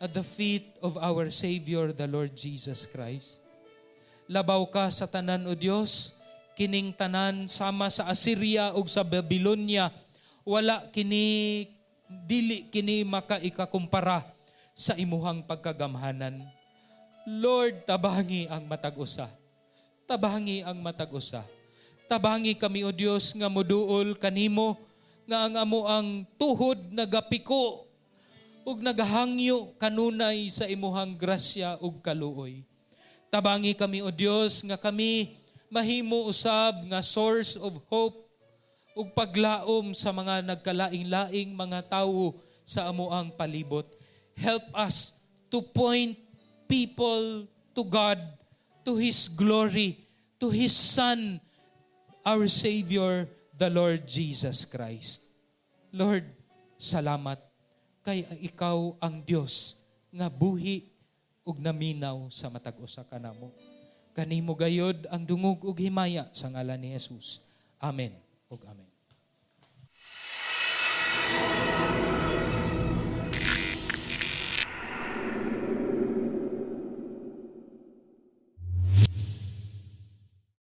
S1: at the feet of our Savior, the Lord Jesus Christ. Labaw ka sa tanan, O Dios, kining tanan sama sa Assyria ug sa Babylonia, wala kini, dili kini makaikakumpara sa imuhang pagkagamhanan. Lord, tabangi ang matag usa. Tabangi ang matag usa. Tabangi kami, O Dios, nga muduol kanimo, nga ang amo ang tuhod nagapiko ug nagahangyo kanunay sa imuhang grasya ug kaluoy. Tabangi kami, O Dios, nga kami mahimo usab nga source of hope ug paglaom sa mga nagkalaing-laing mga tawo sa amoang palibot. Help us to point people to God, to His glory, to His Son, our Savior, the Lord Jesus Christ. Lord, salamat kay ikaw ang Dios nga buhi ug naminaw sa matag usa kanamo. Kanimo gayod ang dungog ug himaya sa ngalan ni Jesus. Amen ug amen.